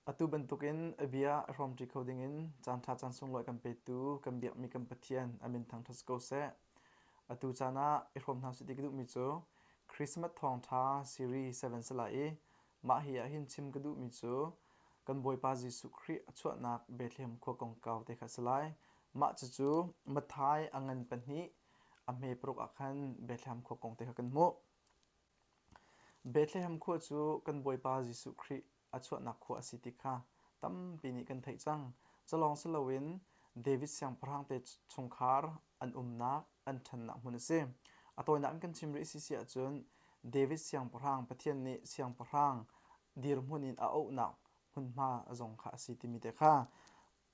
Atu bantukin a bia a hrawmṭi kho dingin caanṭha caan sunglawi kan petu kan biakmi kan Pathian a min thangṭhat si ko seh. Atu caan ah i hrawm hna usih ti ka duhmi cu Christmas thawngṭha series 7 si lai i mah hi ah hin chim ka duhmi cu kan Bawipa Jesuh Khrih a chuahnak Bethlehem khua kongkau te kha a si lai. Mah cucu Matthai a ngan pahnih a hme paruk ah khan Bethlehem khua kong te kha kan hmuh. Bethlehem khua cu kan Bawipa Jesuh Khrih a chuahnak khua a si ti kha tampi nih kan theih cang. Culawng si loin David siangpahrang te chungkhar an umnak, an ṭhannak hmun a si. A tawinak in kan chim rih si si ahcun David siangpahrang Pathian nih siangpahrang dirhmun in a auhnak hmunhma zong kha a si timi te kha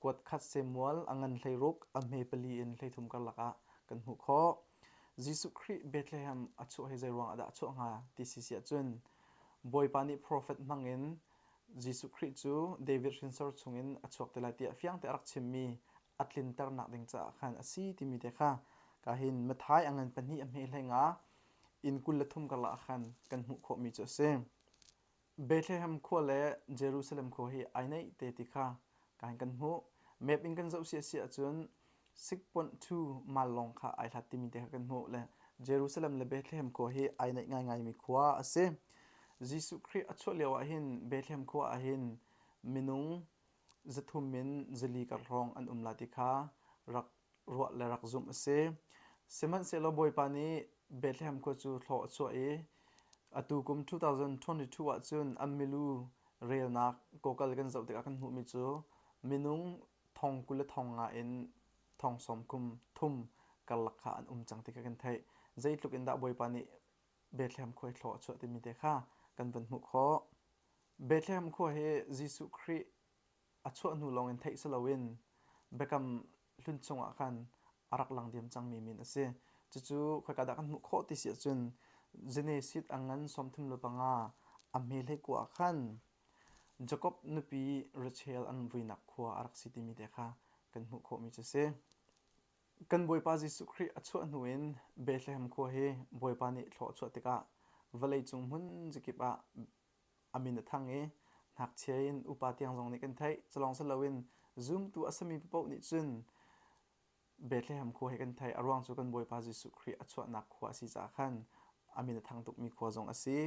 kuat khat semual a ngan hleiruk a hme pali in hleithum karlak ah kan hmuh khawh. Jesuh Khrih Bethlehem a chuah hi zei ruang ah dah a chuah hnga ti si si ahcun Bawipa nih profet hmang in Jesuh Khrih cu David hrinsor chungin a chuak te lai tiah fiang te a rak chimmi a tlinternak ding caah khan a si timi te kha ka hin Matthai a ngan pahnih a hme hlei nga inn 23 karlak ah khan kan hmuh khawhmi cu a si. Bethlehem khua le Jerusalem khua hi ai naih te ti kha kan kan hmuh. Map in kan zoh si a si ahcun 6.2 mal lawng kha ai hlat timi te kha kan hmuh le Jerusalem le Bethlehem khua hi ai naih ngaingaimi khua a si. Jesuh Khrih a chuah lio ah hin Bethlehem khua ah hin minung zathum in zali kar hrawng an um la ti kha rak ruah le rak zumh a si. Sihmanhsehlaw Bawipa nih Bethlehem khua cu thlaw a chuah i atu kum 2022 ahcun an milu relnak kawkal kan zoh tikah kan hmuhmi cu minung thong 20 le thong nga in thong sawm kum thum karlak kha an um cang ti kha kan theih. Zeitluk in dah Bawipa nih Bethlehem khua i thlaw a chuah timi te kha kan van hmuh khawh. Bethlehem khua hi Jesuh Khrih a chuah hnu lawngin theih si loin biakam hlun chungah khan a rak lang diam cangmi min a si. Cucu khoika dah kan hmuh khawh ti si ahcun Genesis a ngan 35 a hme hlei kua ah khan Jakob nupi Rachel an vuinak khua a rak si timi te kha kan hmuh khawhmi cu a si. Kan Bawipa Jesuh Khrih a chuah hnu in Bethlehem khua hi Bawipa nih thlaw a chuah tikah vawleicung hmun zakip ah a min a thang i ngakchia in upa tiang zong nih kan theih. Culawng si loin zumtu a simi paoh nih cun Bethlehem khua hi kan theih. A ruang cu kan Bawipa Jesuh Khrih a chuahnak khua a si caah khan a min a thang tukmi khua zong a si.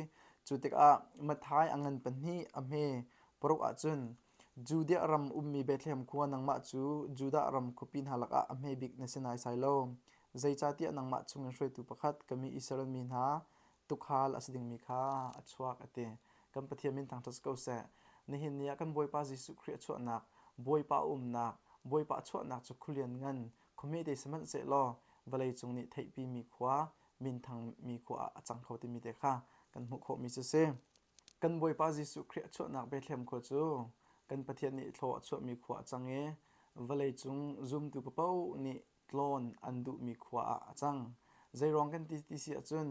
Cu tikah Matthai a ngan pahnih a hme paruk ahcun Judea ram ummi Bethlehem khua nangmah cu Judah ram khuapi hna lakah a hme bik na si naisai lo. Zeicahtiah nangmah chungin hruaitu pakhat ka mi Israel mi hna tuukhal a si dingmi kha a chuak a ti. Kan Pathian min thangṭhat si ko seh. Nihin ni ah kan Bawipa Jesuh Khrih a chuahnak, Bawipa a umnak, Bawipa a chuahnak cu khualian ngan, khuamete sihmanhsehlaw vawleicung nih theihpimi khua, minthangmi khua ah a cang kho timi te kha kan hmuh khawhmi cu si. Kan Bawipa Jesuh Khrih a chuahnak Bethlehem khua cu kan Pathian nih thlaw a chuahmi khua a cang i vawleicung zumtu paoh nih tlawn an duhmi khua ah a cang. Zeiruang kan ti ti si ahcun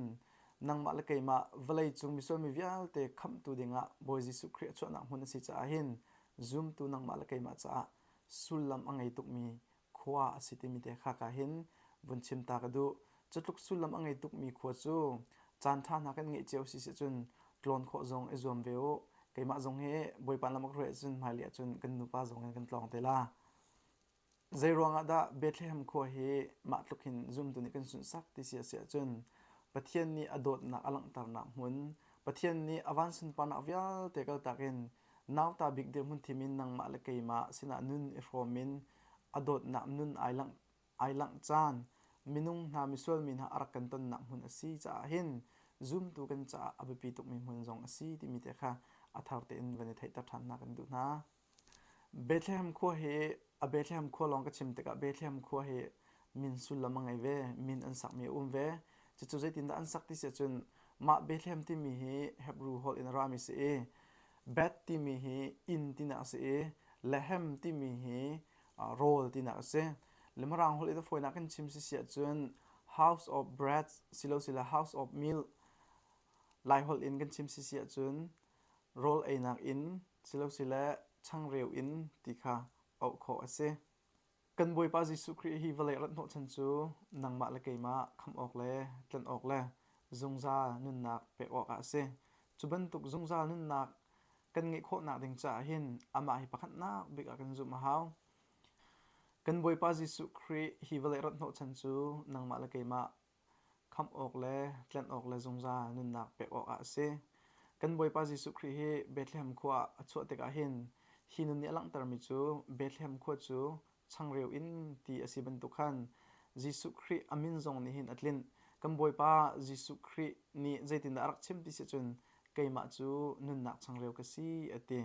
nangmah le keimah vawleicung misual mi vialte khamhtu dingah Bawi Jesuh Khrih a chuahnak hmun a si caah hin zumtu nangmah le keimah caah sullam a ngei tukmi khua a si timi te kha ka hin vun chim ta ka duh. Cutluk sullam a ngei tukmi khua cu caan ṭha hna kan ngeih cio si si cun tlawn khawh zong i zuam ve u. Keimah zong hi Bawipa lam a ka hruai ahcun hmailei ahcun kan nupa zong in kan tlawng te la. Zeiruang ah dah Bethlehem khua hi mah tluk hin zumtu nih kan sunhsak ti si a si ahcun Pathian nih a dawtnak a langhternak hmun, Pathian nih a van sunparnak vialte kaltak in nauta bik dirhmun thim in nangmah le keimah sinah nun i hrawm in a dawtnak nun ai langh ai langh caan minung hna misual mi hna a rak kan tonnak hmun a si caah hin zumtu kan caah a biapi tukmi hmun zong a si timi te kha a thar tein van i theihter ṭhan hna kan duh hna. Bethlehem khua hi a Bethlehem khua lawng ka chim tikah Bethlehem khua hi min sullam a ngei ve, min an sakmi a um ve. Cucu zeitindah an sak ti si ahcun mah Bethlehem timi hi Hebrew holh in a rami si i Beth timi hi inn tinak a si i Lehem timi hi rawl tinak a si. Le Mirang holh in a fawinak kan chim si si ahcun House of Bread silosile House of Milk Lai holh in kan chim si si ahcun rawl einak inn silosile changreu inn ti kha auh khawh a si. Kan Bawipa Jesuh Khrih hi vawlei rat hnawhchan cu nangmah le keimah khamh awk le tlanh awk le zungzal nunnak pek awkah a si. Cu bantuk zungzal nunnak kan ngeih khawhnak ding caah hin amah hi pakhatnak bik ah kan zumh a hau. Kan Bawipa Jesuh Khrih hi vawlei rat hnawhchan cu nangmah le keimah khamh awk le tlanh awk le zungzal nunnak pek awkah a si. Kan Bawipa Jesuh Khrih hi Bethlehem khua ah a chuah tikah hin hi nun nih a langhtermi cu Bethlehem khua cu changreu in ti a si bantuk khan Jesuh Khrih a min zong nih hin a tlinh. Kan Bawipa Jesuh Khrih nih zeitindah a rak chim ti si cun keimah cu nunnak changreu ka si a ti.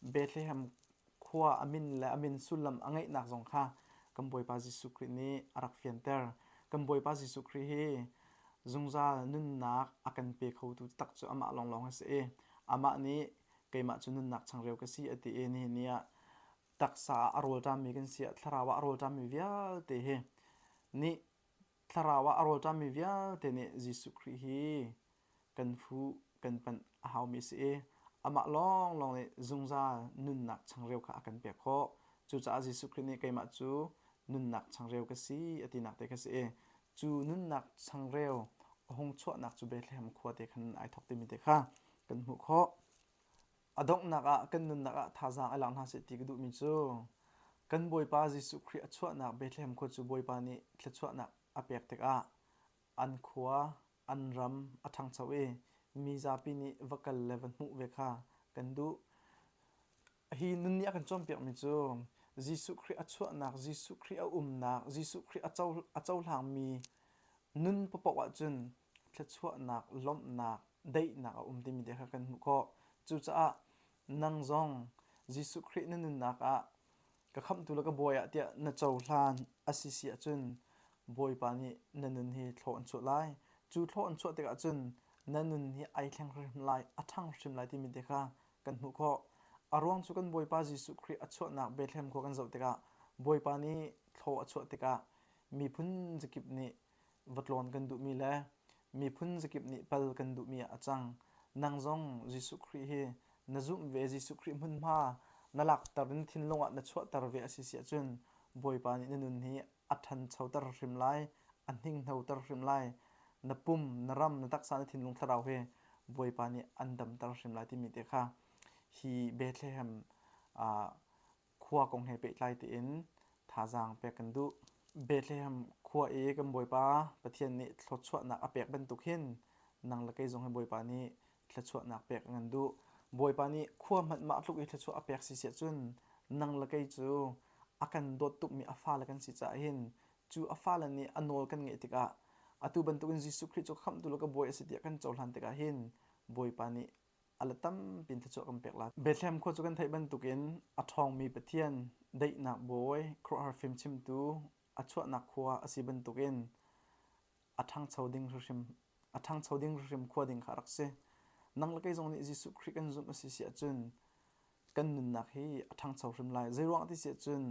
Bethlehem khua a min le a min sullam a ngeihnak zong kha kan Bawipa Jesuh Khrih nih a rak fianter. Kan Bawipa Jesuh Khrih hi zungzal nunnak a kan pe khotu tak cu amah lawnglawng a si i amah nih keimah cu nunnak changreu ka si a ti i nihin ni ah taksa ah a rawlṭammi kan si ah thlarau ah a rawlṭammi vialte hi nih thlarau ah a rawlṭammi vialte nih Jesuh Khrih hi kan fuh kan panh a haumi a si i amah lawnglawng nih zungzal nunnak changreu kha a kan pek khawh. Cucaah Jesuh Khrih nih keimah cu nunnak changreu ka si a tinak te kha si i cu nunnak changreu a hung chuahnak cu Bethlehem khua te khan ai thawk timi te kha kan hmuh khawh. A donghnak ah kan nunnak ah thazaang i lak hna seh ti ka duhmi cu kan Bawipa Jesuh Khrih a chuahnak Bethlehem khua cu Bawipa nih thluachuahnak a pek tikah an khua, an ram a ṭhangcho i mi zapi nih va kal le va hmuh ve kha kan duh. Hi nun nih a kan cawnpiakmi cu Jesuh Khrih a chuahnak, Jesuh Khrih a umnak, Jesuh Khrih a cohlangmi nun paohpaoh ahcun thluachuahnak, lawmhnak, daihnak a um timi te kha kan hmuh khawh. Cucaah nang zong Jesuh Khrih na nunnak ah ka khamhtu le ka bawi ah tiah na cohlan a si si ahcun Bawipa nih na nun hi thlaw an chuah lai. Cu thlaw an chuah tikah cun na nun hi ai thleng hrim lai, a ṭhang hrim lai timi te kha kan hmuh khawh. A ruang cu kan Bawipa Jesuh Khrih a chuahnak Bethlehem khua kan zoh tikah Bawipa nih thlaw a chuah tikah miphun zakip nih va tlawn kan duhmi le miphun zakip nih pal kan duhmi ah a cang. Nang zong Jesuh Khrih hi na zumh ve Jesuh Khrih hmunhma na lakter in thinlung ah na chuahter ve a si si ahcun Bawipa nih na nun hi a ṭhanchoter hrim lai, a hninghnoter hrim lai. Na pum, na ram, na taksa, na thinlung thlarau hi Bawipa nih an damter hrim lai timi te kha hi Bethlehem khua kong he pehtlai tein thazaang pek kan duh. Bethlehem khua i kan Bawipa Pathian nih thluachuahnak a pek bantuk hin nang le kei zong hi Bawipa nih thluachuahnak pek an duh. Bawipa nih khua hmanh mah tluk i thluachuah a pek si siah cun nang le kei cu a kan dawt tukmi a fale kan si caah hin cu a fale nih a nawl kan ngeih tikah atu bantukin Jesuh Khrih cu khamhtu le ka bawi a si tiah kan cohlan tikah hin Bawipa nih a la tampi in thluachuah kan pek lai. Bethlehem khua cu kan theih bantukin a ṭhawngmi Pathian daihnak bawi khuaruahhar fimchimtu a chuahnak khua a si bantukin a ṭhangcho ding hrimhrim a ṭhangcho ding hrimhrim khua ding kha a rak si. Nang le kei zong nih Jesuh Khrih kan zumh a si si ahcun kan nunnak hi a ṭhangcho hrim lai. Zeiruang ti si ahcun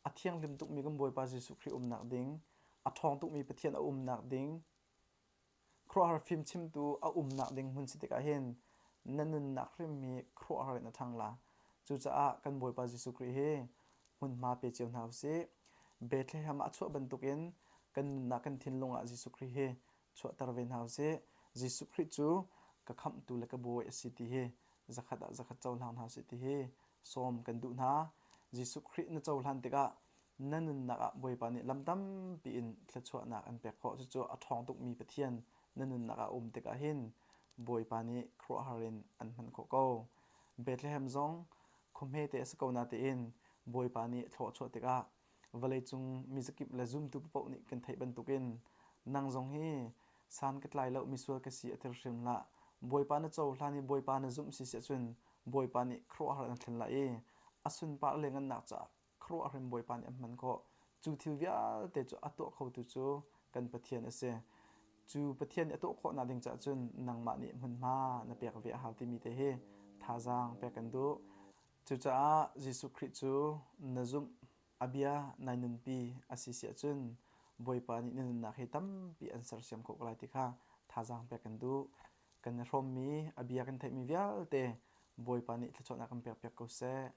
a thianghlim tukmi kan Bawipa Jesuh Khrih umnak ding, a ṭhawng tukmi Pathian a umnak ding, Khuaruahhar fimchimtu a umnak ding hmun si tikah hin na nunnak hrim hi khuaruahhar in a ṭhang la. Cucaah kan Bawipa Jesuh Khrih hi hmunhma pe cio hna usih. Bethlehem ah a chuah bantukin kan nunnak kan thinlung ah Jesuh Khrih hi chuahter ve hna usih. Jesuh Khrih cu ka khamhtu le ka bawi a si ti hi zakhat ah zakhat cohlang hna usih ti hi sawm kan duh hna. Jesuh Khrih na cohlan tikah na nunnak ah Bawipa nih lam tampi in thluachuahnak an pek khawh. Cucu a ṭhawng tukmi Pathian na nunnak ah a um tikah hin Bawipa nih khuaruahhar in an hman khawh ko. Bethlehem zong khuahmete a si ko natein Bawipa nih thlaw a chuah tikah vawleicung mizakip le zumtu paoh nih kan theih bantukin nang zong hi san ka tlai lo misual ka si a tir hrim hlah. Bawipa na cohlan i Bawipa na zumh si si ahcun Bawipa nih khuaruahhar an thlen lai i a sunpar le ngannak caah khuaruahhar in Bawipa nih a hman khawh. Cu thil vialte cu a tuah khotu cu kan Pathian a si. Cu Pathian nih a tuah khawhnak ding caah cun nangmah nih hmunhma na pek ve a hau timi te hi thazaang pek kan duh. Cucaah Jesuh Khrih cu na zumh a bia nai nunpi a si si ahcun Bawipa nih na nunnak hi tampi an sersiam khawh ko lai ti kha thazaang pek kan duh. Kan i hrawmmi a bia kan theihmi vialte Bawipa nih thluachuahnak kan pekpiak ko seh.